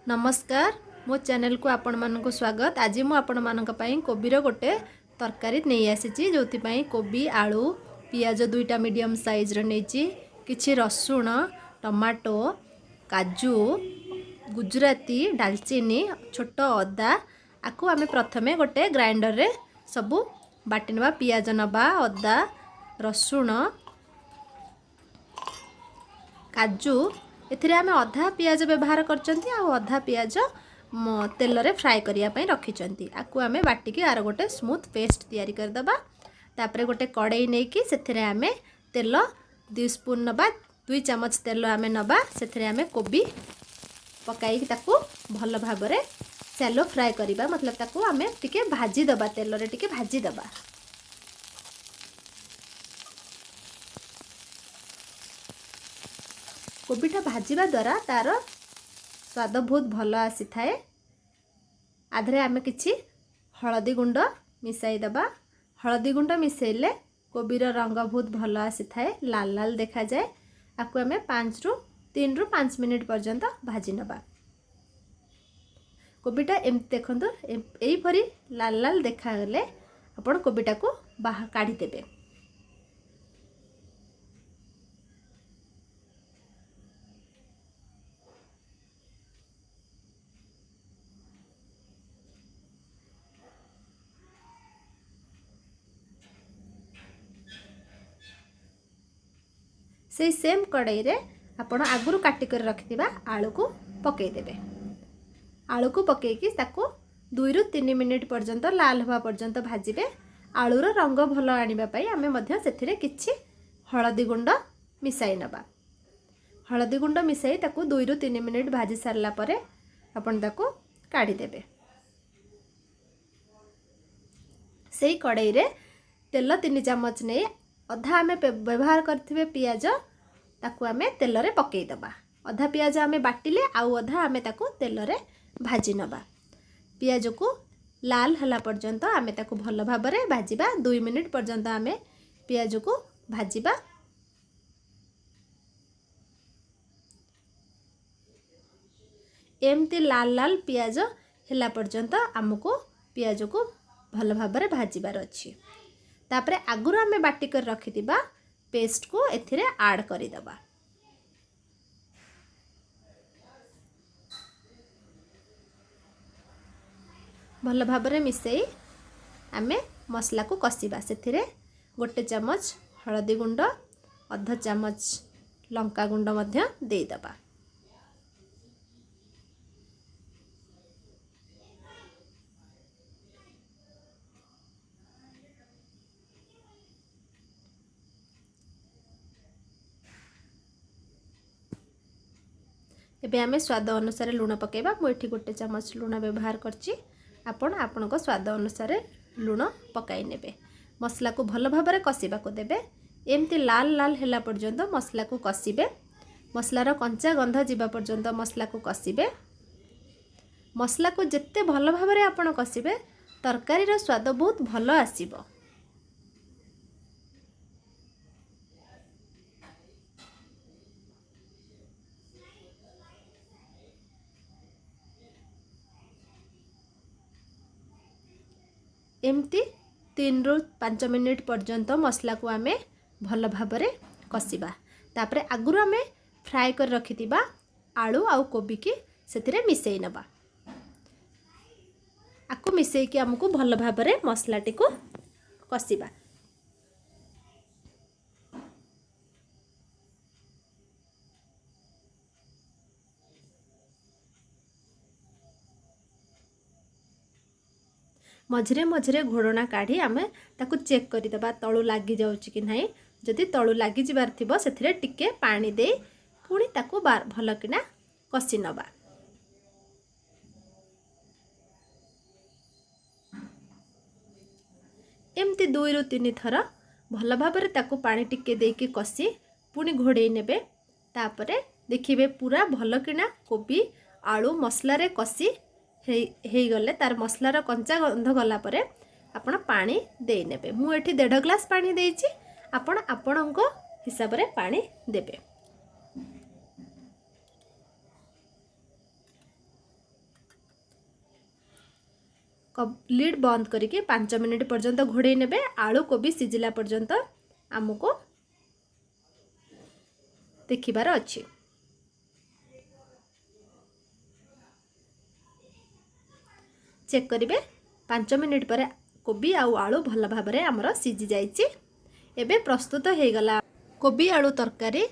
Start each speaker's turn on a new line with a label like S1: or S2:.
S1: ନମସ୍କାର, ମୋ ଚ୍ୟାନେଲକୁ ଆପଣମାନଙ୍କୁ ସ୍ୱାଗତ। ଆଜି ମୁଁ ଆପଣମାନଙ୍କ ପାଇଁ କୋବିର ଗୋଟେ ତରକାରୀ ନେଇ ଆସିଛି, ଯେଉଁଥିପାଇଁ କୋବି, ଆଳୁ, ପିଆଜ ଦୁଇଟା ମିଡ଼ିୟମ୍ ସାଇଜ୍ର ନେଇଛି, କିଛି ରସୁଣ, ଟମାଟୋ, କାଜୁ, ଗୁଜୁରାତି, ଡାଲଚିନି, ଛୋଟ ଅଦା। ଆକୁ ଆମେ ପ୍ରଥମେ ଗୋଟେ ଗ୍ରାଇଣ୍ଡରରେ ସବୁ ବାଟି ନେବା। ପିଆଜ ନେବା, ଅଦା, ରସୁଣ, କାଜୁ। ଏଥିରେ ଆମେ ଅଧା ପିଆଜ ବ୍ୟବହାର କରିଛନ୍ତି ଆଉ ଅଧା ପିଆଜ ତେଲରେ ଫ୍ରାଏ କରିବା ପାଇଁ ରଖିଛନ୍ତି। ଆକୁ ଆମେ ବାଟିକି ଆର ଗୋଟେ ସ୍ମୁଥ୍ ପେଷ୍ଟ ତିଆରି କରିଦେବା। ତାପରେ ଗୋଟେ କଡ଼େଇ ନେଇକି ସେଥିରେ ଆମେ ତେଲ 2 ସ୍ପୁନ୍ ନେବା, 2 ଚାମଚ ତେଲ ଆମେ ନେବା। ସେଥିରେ ଆମେ କୋବି ପକାଇକି ତାକୁ ଭଲ ଭାବରେ ସ୍ୟାଲୋ ଫ୍ରାଏ କରିବା, ମତଲବ ତାକୁ ଆମେ ଟିକେ ଭାଜିଦେବା, ତେଲରେ ଟିକେ ଭାଜିଦେବା। କୋବିଟା ଭାଜିବା ଦ୍ୱାରା ତା'ର ସ୍ୱାଦ ବହୁତ ଭଲ ଆସିଥାଏ। ଆଧରେ ଆମେ କିଛି ହଳଦୀ ଗୁଣ୍ଡ ମିଶାଇ ଦେବା। ହଳଦୀ ଗୁଣ୍ଡ ମିଶାଇଲେ କୋବିର ରଙ୍ଗ ବହୁତ ଭଲ ଆସିଥାଏ, ଲାଲ ଲାଲ ଦେଖାଯାଏ। ଆକୁ ଆମେ 3ରୁ 5 ମିନିଟ୍ ପର୍ଯ୍ୟନ୍ତ ଭାଜି ନେବା। କୋବିଟା ଏମିତି ଦେଖନ୍ତୁ, ଏଇପରି ଲାଲ ଲାଲ ଦେଖାଗଲେ ଆପଣ କୋବିଟାକୁ କାଢ଼ିଦେବେ। ସେଇ ସେମ୍ କଡ଼େଇରେ ଆପଣ ଆଗରୁ କାଟି କରି ରଖିଥିବା ଆଳୁକୁ ପକାଇଦେବେ। ଆଳୁକୁ ପକାଇକି ତାକୁ 2ରୁ 3 ମିନିଟ୍ ପର୍ଯ୍ୟନ୍ତ ଲାଲ ହେବା ପର୍ଯ୍ୟନ୍ତ ଭାଜିବେ। ଆଳୁର ରଙ୍ଗ ଭଲ ଆଣିବା ପାଇଁ ଆମେ ମଧ୍ୟ ସେଥିରେ କିଛି ହଳଦୀ ଗୁଣ୍ଡ ମିଶାଇ ନେବା। ହଳଦୀ ଗୁଣ୍ଡ ମିଶାଇ ତାକୁ 2ରୁ 3 ମିନିଟ୍ ଭାଜି ସାରିଲା ପରେ ଆପଣ ତାକୁ କାଢ଼ିଦେବେ। ସେଇ କଡ଼େଇରେ ତେଲ 3 ଚାମଚ ନେଇ ଅଧା ଆମେ ବ୍ୟବହାର କରିଥିବେ ପିଆଜ, ତାକୁ ଆମେ ତେଲରେ ପକାଇଦେବା। ଅଧା ପିଆଜ ଆମେ ବାଟିଲେ ଆଉ ଅଧା ଆମେ ତାକୁ ତେଲରେ ଭାଜି ନେବା। ପିଆଜକୁ ଲାଲ ହେଲା ପର୍ଯ୍ୟନ୍ତ ଆମେ ତାକୁ ଭଲ ଭାବରେ ଭାଜିବା। 2 ମିନିଟ୍ ପର୍ଯ୍ୟନ୍ତ ଆମେ ପିଆଜକୁ ଭାଜିବା। ଏମିତି ଲାଲ ଲାଲ ପିଆଜ ହେଲା ପର୍ଯ୍ୟନ୍ତ ଆମକୁ ପିଆଜକୁ ଭଲ ଭାବରେ ଭାଜିବାର ଅଛି। ତାପରେ ଆଗରୁ ଆମେ ବାଟି କରି ରଖିଥିବା ପେଷ୍ଟକୁ ଏଥିରେ ଆଡ଼୍ କରିଦେବା। ଭଲ ଭାବରେ ମିଶାଇ ଆମେ ମସଲାକୁ କଷିବା। ସେଥିରେ 1 ଚାମଚ ହଳଦୀ ଗୁଣ୍ଡ, ଅଧ ଚାମଚ ଲଙ୍କା ଗୁଣ୍ଡ ମଧ୍ୟ ଦେଇଦେବା। ଏବେ ଆମେ ସ୍ୱାଦ ଅନୁସାରେ ଲୁଣ ପକାଇବା। ମୁଁ ଏଠି 1 ଚାମଚ ଲୁଣ ବ୍ୟବହାର କରିଛି, ଆପଣ ଆପଣଙ୍କ ସ୍ୱାଦ ଅନୁସାରେ ଲୁଣ ପକାଇ ନେବେ। ମସଲାକୁ ଭଲ ଭାବରେ କଷିବାକୁ ଦେବେ। ଏମିତି ଲାଲ ଲାଲ ହେଲା ପର୍ଯ୍ୟନ୍ତ ମସଲାକୁ କଷିବେ। ମସଲାର କଞ୍ଚା ଗନ୍ଧ ଯିବା ପର୍ଯ୍ୟନ୍ତ ମସଲାକୁ କଷିବେ। ମସଲାକୁ ଯେତେ ଭଲ ଭାବରେ ଆପଣ କଷିବେ ତରକାରୀର ସ୍ୱାଦ ବହୁତ ଭଲ ଆସିବ। ଏମିତି 3ରୁ 5 ମିନିଟ୍ ପର୍ଯ୍ୟନ୍ତ ମସଲାକୁ ଆମେ ଭଲ ଭାବରେ କଷିବା। ତାପରେ ଆଗରୁ ଆମେ ଫ୍ରାଏ କରି ରଖିଥିବା ଆଳୁ ଆଉ କୋବିକି ସେଥିରେ ମିଶାଇ ନେବା। ଆକୁ ମିଶାଇକି ଆମକୁ ଭଲ ଭାବରେ ମସଲାଟିକୁ କଷିବା। ମଝିରେ ମଝିରେ ଘୋଡ଼ଣା କାଢ଼ି ଆମେ ତାକୁ ଚେକ୍ କରିଦେବା ତଳୁ ଲାଗିଯାଉଛି କି ନାହିଁ। ଯଦି ତଳୁ ଲାଗିଯିବାର ଥିବ ସେଥିରେ ଟିକେ ପାଣି ଦେଇ ପୁଣି ତାକୁ ଭଲକିନା କଷି ନେବା। ଏମିତି 2ରୁ 3 ଥର ଭଲ ଭାବରେ ତାକୁ ପାଣି ଟିକେ ଦେଇକି କଷି ପୁଣି ଘୋଡ଼େଇ ନେବେ। ତାପରେ ଦେଖିବେ ପୁରା ଭଲକିନା କୋବି ଆଳୁ ମସଲାରେ କଷି ହେଇଗଲେ ତାର ମସଲାର କଞ୍ଚା ଗନ୍ଧ ଗଲା ପରେ ଆପଣ ପାଣି ଦେଇନେବେ। ମୁଁ ଏଠି 1.5 ଗ୍ଲାସ୍ ପାଣି ଦେଇଛି, ଆପଣ ଆପଣଙ୍କ ହିସାବରେ ପାଣି ଦେବେ। ଲିଡ୍ ବନ୍ଦ କରିକି 5 ମିନିଟ୍ ପର୍ଯ୍ୟନ୍ତ ଘୋଡ଼େଇ ନେବେ। ଆଳୁ କୋବି ସିଝିଲା ପର୍ଯ୍ୟନ୍ତ ଆମକୁ ଦେଖିବାର ଅଛି। ଚେକ୍ କରିବେ, 5 ମିନିଟ୍ ପରେ କୋବି ଆଉ ଆଳୁ ଭଲ ଭାବରେ ଆମର ସିଝି ଯାଇଛି। ଏବେ ପ୍ରସ୍ତୁତ ହେଇଗଲା କୋବି ଆଳୁ ତରକାରୀ।